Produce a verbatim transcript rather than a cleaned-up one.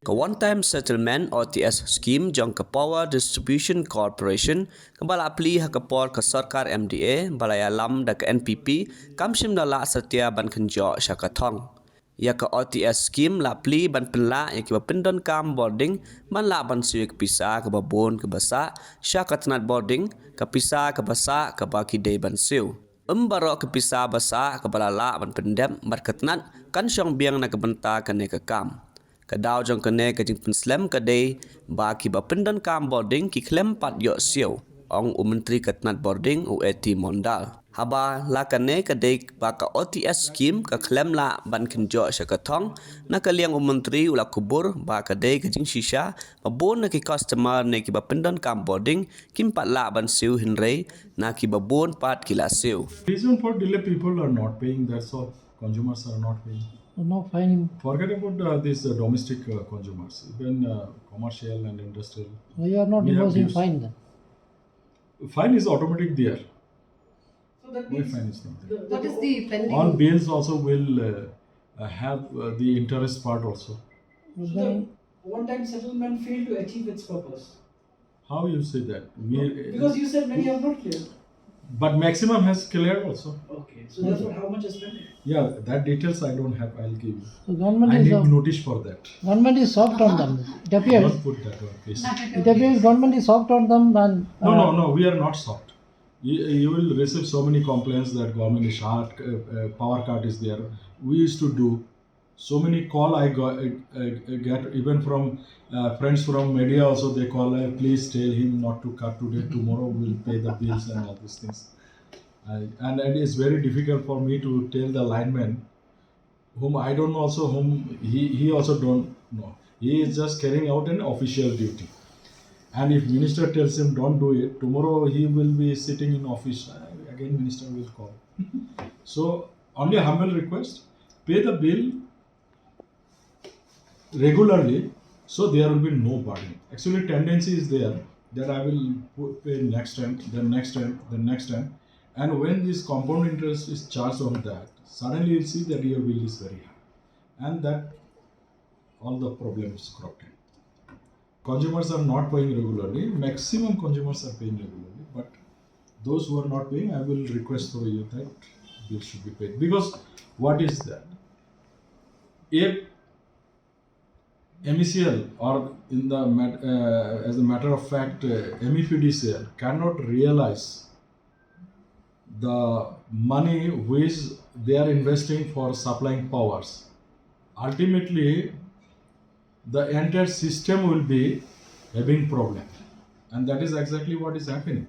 Ka One Time Settlement O T S Scheme jong ka Power Distribution Corporation kaba la plie ha ka por ka sorkar M D A ba la ïalam da ka N P P kam shym da lah satia ban kynjoh sha ka thong. Ïa ka O T S Scheme la plie ban pynlah ïa kiba pyndonkam bording ban lah ban siew ïa ka pisa kaba bun kaba sah sha ka tnat bording, ka pisa kaba sah kaba ki dei ban siew. Ym baroh ka pisa ba sah kaba la lah ban pyndep bad ka tnat kan shong biang na ka bynta kane ka kam. Ka daw jong kane ka jingpynslem ka dei ba kiba pyndonkam bording ki khlem pat ïoh siew, ong u Myntri ka tnat bording u A T Mondal. Haba la kane ka dei ba ka O T S Scheme ka khlem lah ban kynjoh sha ka thong, na ka liang u Myntri u la kubur ba ka dei ka jingshisha ba bun na ki customer ne kiba pyndonkam bording kim pat lah ban siew, hynrei na kiba bun pat ki la siew. Reason for delay, people are not paying, that's all. Consumers are not paying. No fine. Forget about uh, these uh, domestic uh, consumers, even uh, commercial and industrial. You are not We have imposing dues. Fine then. Fine is automatic there. So that Why means fine is not there? The, what is the pending? On bills also will uh, uh, have uh, the interest part also. But So then, the one-time settlement failed to achieve its purpose. How you say that? We, Because you said many have not cleared. But maximum has cleared also. Okay, so therefore how much is pending? Yeah, that details I don't have. I'll give you. So government I is need soft. Notice for that. Government is soft on them. It appears. Don't put that one, please. It appears government is soft on them than. No, uh, no, no. We are not soft. You, you will receive so many complaints that government is hard, uh, uh, power cut is there. We used to do so many call I got, uh, uh, get even from uh, friends from media also. They call, uh, please tell him not to cut today. Tomorrow we will pay the bills and all these things. I, and it is very difficult for me to tell the lineman, whom I don't know also, whom he, he also don't know. He is just carrying out an official duty. And if minister tells him don't do it, tomorrow he will be sitting in office. Uh, again, minister will call. So only a humble request: pay the bill regularly, so there will be no burden. Actually, tendency is there that I will pu- pay next time, then next time, then next time. And when this compound interest is charged on that, suddenly you'll see that your bill is very high. And that all the problems crop in. Consumers are not paying regularly. Maximum consumers are paying regularly. But those who are not paying, I will request for you that bill should be paid. Because what is that? If M E C L, or in the mat- uh, as a matter of fact, uh, M E P D C L cannot realize the money which they are investing for supplying powers, ultimately the entire system will be having problem, and that is exactly what is happening.